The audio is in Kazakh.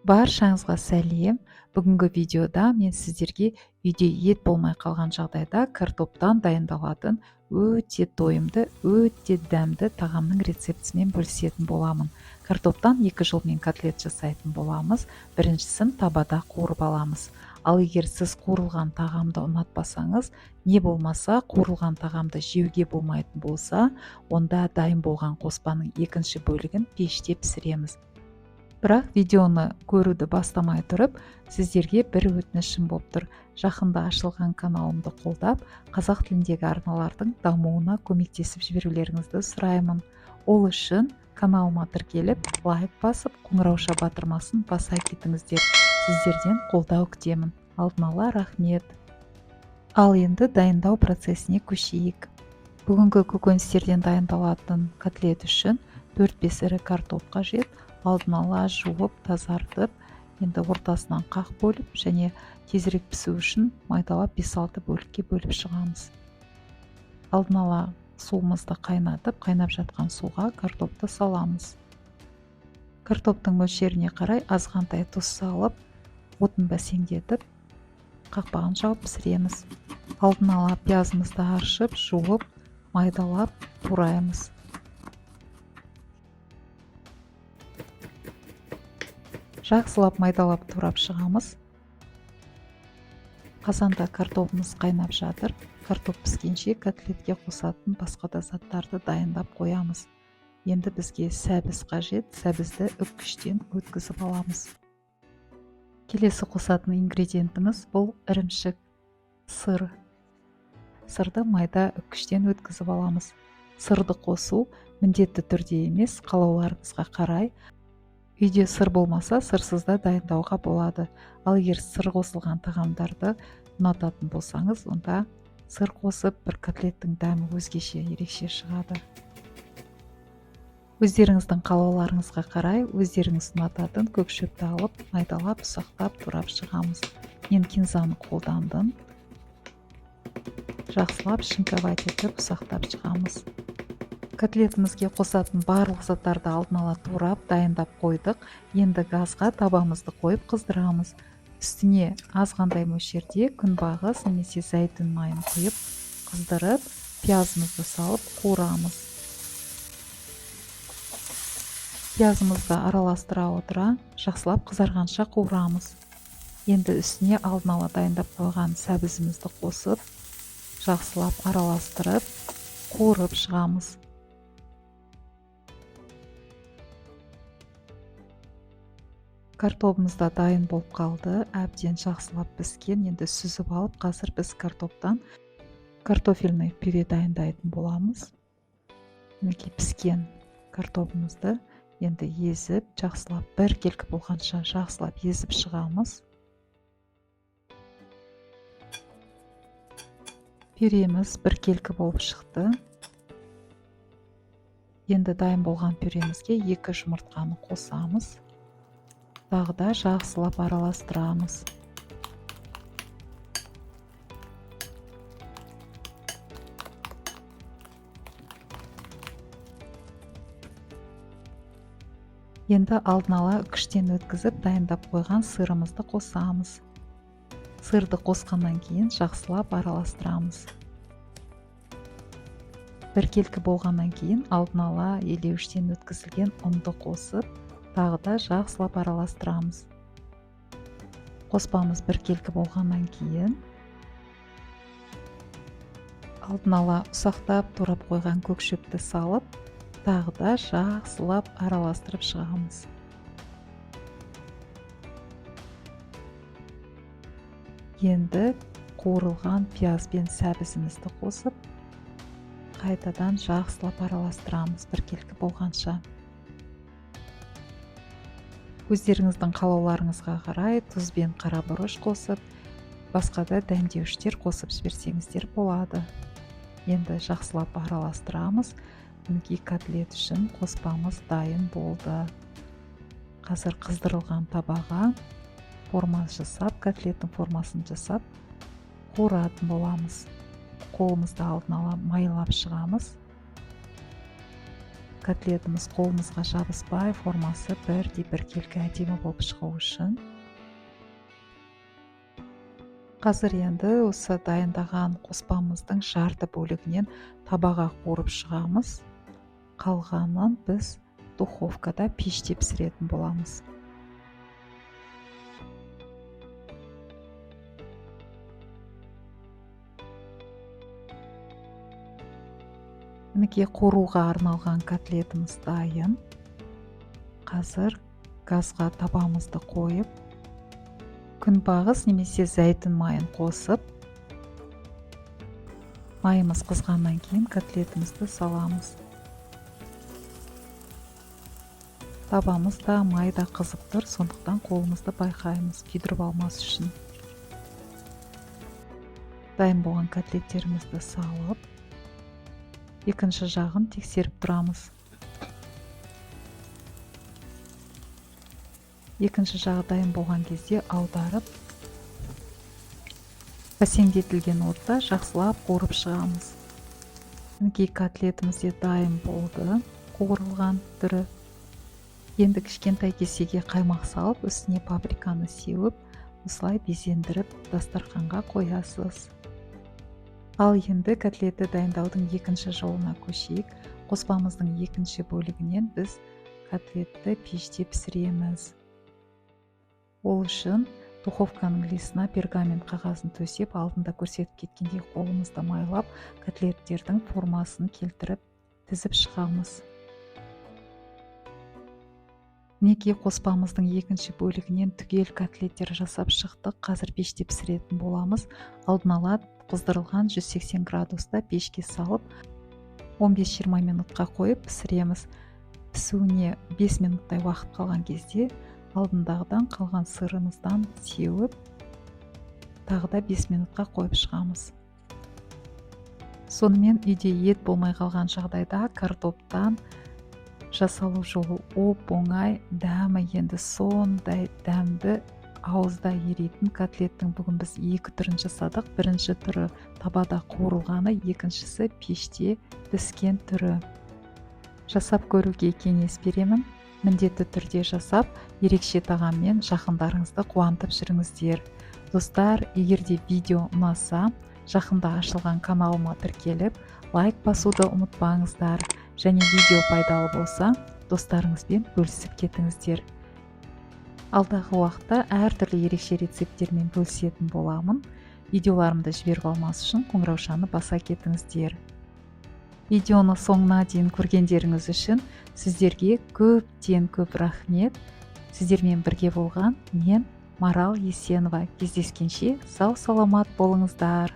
Баршаңызға сәлем. Бүгінгі видеода мен сіздерге үйде ет болмай қалған жағдайда картоптан дайындалатын өте тойымды, өте дәмді тағамның рецептісімен бөлісетін боламын. Картоптан екі жолмен котлет жасайтын боламыз. Біріншісін табада қуырып аламыз. Ал егер сіз қуырылған тағамды ұнатпасаңыз, не болмаса қуырылған тағамды жеуге болмайтын болса, онда дайын болған қоспаның екінші бөлігін пеште пісіреміз. Бірақ видеоны көруді бастамай тұрып, сіздерге бір өтінішім болып тұр. Жақында ашылған каналымды қолдап, қазақ тіліндегі арналардың дамуына көмектесіп жіберулеріңізді сұраймын. Ол үшін каналыма тіркеліп, лайк басып, қоңырауша батырмасын баса кетіңіздер. Сіздерден қолдау күтемін. Алдын ала рахмет. Ал енді дайындау процесіне көшейік. Бүгінгі көкөністерден дайындалатын котлет үшін 4-5 ірі картоп қажет. Алдын ала жуып, тазартып, енді ортасынан қақ бөліп және тезірек пісу үшін майдалап 5-6 бөлікке бөліп шығамыз. Алдын ала суымызды қайнатып, қайнап жатқан суға картопты саламыз. Картоптың мөлшеріне қарай азғантай тұз салып, отын бәсеңдетіп, қақпағын жауып пісіреміз. Алдын ала пиязымызды аршып, жуып, майдалап тураймыз. Жақсылап майдалап турап шығамыз. Қазанда картобымыз қайнап жатыр. Картоп піскенше котлетке қосатын басқа да заттарды дайындап қоямыз. Енді бізге сәбіз қажет. Сәбізді үккіштен өткізіп аламыз. Келесі қосатын ингредиентіміз бұл ірімшік, сыр. Сырды майда үккіштен өткізіп аламыз. Сырды қосу міндетті түрде емес, қалауларыңызға қарай. Үйде сыр болмаса, сырсыз да дайындауға болады. Ал егер сыр қосылған тағамдарды ұнататын болсаңыз, онда сыр қосып бір котлеттің дәмі өзгеше, ерекше шығады. Өздеріңіздің қалауларыңызға қарай, өздеріңіз ұнататын көк шөпті алып, майдалап, ұсақтап турап шығамыз. Мен кинзаны қолдандым. Жақсылап шинковать етіп ұсақтап шығамыз. Котлетімізге қосатын барлық заттарды алдын ала турап, дайындап қойдық. Енді газға табамызды қойып қыздырамыз. Үстіне азғантай мөлшерде күнбағыс немесе зәйтүн майын құйып, қыздырып, пиязымызды салып қуырамыз. Пиязымызды араластыра отыра, жақсылап қызарғанша қуырамыз. Енді үстіне алдын ала дайындап қойған сәбізімізді қосып, жақсылап араластырып, қуырып шығамыз. Картобымыз да дайын болып қалды, әбден жақсылап піскен. Енді сүзіп алып, қазір біз картоптан картофельный пюре дайындайтын боламыз. Мінекей піскен картобымызды енді езіп, жақсылап біркелкі болғанша жақсылап езіп шығамыз. Пюреміз біркелкі болып шықты. Енді дайын болған пюремізге 2 жұмыртқаны қосамыз. Тағы да жақсылап араластырамыз. Енді алдын ала үкіштен өткізіп дайындап қойған сырымызды қосамыз. Сырды қосқаннан кейін жақсылап араластырамыз. Біркелкі болғаннан кейін алдын ала елеуіштен өткізілген ұнды қосып, тағы да жақсылап араластырамыз. Қоспамыз біркелкі болғаннан кейін алдын ала ұсақтап турап қойған көк шөпті салып, тағы да жақсылап араластырып шығамыз. Енді қуырылған пияз бен сәбізімізді қосып, қайтадан жақсылап араластырамыз біркелкі болғанша. Өздеріңіздің қалауларыңызға қарай тұз бен қара бұрыш қосып, басқа да дәмдеуіштер қосып жіберсеңіздер болады. Енді жақсылап араластырамыз. Мінекей котлет үшін қоспамыз дайын болды. Қазір қыздырылған табаға форма жасап, котлеттің формасын жасап, қуыратын боламыз. Қолымызды алдын ала майлап шығамыз. Котлетіміз қолымызға жабыспай, формасы бірдей біркелкі әдемі болып шығу үшін. Қазір енді осы дайындаған қоспамыздың жарты бөлігінен табаға қуырып шығамыз. Қалғанын біз духовкада пеште пісіретін боламыз. Мінекей, қуыруға арналған котлетіміз дайын. Қазір газға табамызды қойып, күнбағыс немесе зәйтүн майын қосып, майымыз қызғаннан кейін котлетімізді саламыз. Табамыз да, май да қызып тұр, сондықтан қолымызды байқаймыз, күйдіріп алмас үшін. Дайын болған котлеттерімізді салып, екінші жағын тексеріп тұрамыз. Екінші жағы дайын болған кезде аударып, бәсеңдетілген отта жақсылап қуырып шығамыз. Мінекей, котлетіміз де дайын болды, қуырылған түрі. Енді кішкентай кесеге қаймақ салып, үстіне паприканы сеуіп, осылай безендіріп дастарханға қоясыз. Ал енді котлетті дайындаудың екінші жолына көшейік. Қоспамыздың екінші бөлігінен біз котлетті пеште пісіреміз. Ол үшін духовканың лисына пергамент қағазын төсеп, алдында көрсетіп кеткендей қолымызды майлап, котлеттердің формасын келтіріп тізіп шығамыз. Мінекей, қоспамыздың екінші бөлігінен түгел котлеттер жасап шықтық. Қазір пеште пісіретін боламыз. Алдын ала қыздырылған 180 градуста пешке салып, 15-20 минутқа қойып пісіреміз. Пісуіне 5 минуттай уақыт қалған кезде алдындағыдан қалған сырымыздан сеуіп, тағы да 5 минутқа қойып шығамыз. Сонымен үйде ет болмай қалған жағдайда картоптан жасалу жолы оп-оңай, дәмі енді сондай дәмді, ауызда еритін котлеттің бүгін біз екі түрін жасадық. Бірінші түрі табада қуырылғаны, екіншісі пеште піскен түрі. Жасап көруге кеңес беремін. Міндетті түрде жасап, ерекше тағаммен жақындарыңызды қуантып жүріңіздер. Достар, егер де видео ұнаса, жақында ашылған каналыма тіркеліп, лайк басуды ұмытпаңыздар. Және видео пайдалы болса, достарыңызбен бөлісіп кетіңіздер. Алдағы уақытта әртүрлі ерекше рецепттермен бөлісетін боламын. Видеоларымды жіберіп алмас үшін қоңыраушаны баса кетіңіздер. Видеоны соңына дейін көргендеріңіз үшін сіздерге көптен көп рахмет. Сіздермен бірге болған мен, Марал Есенова. Кездескенше сау саламат болыңыздар.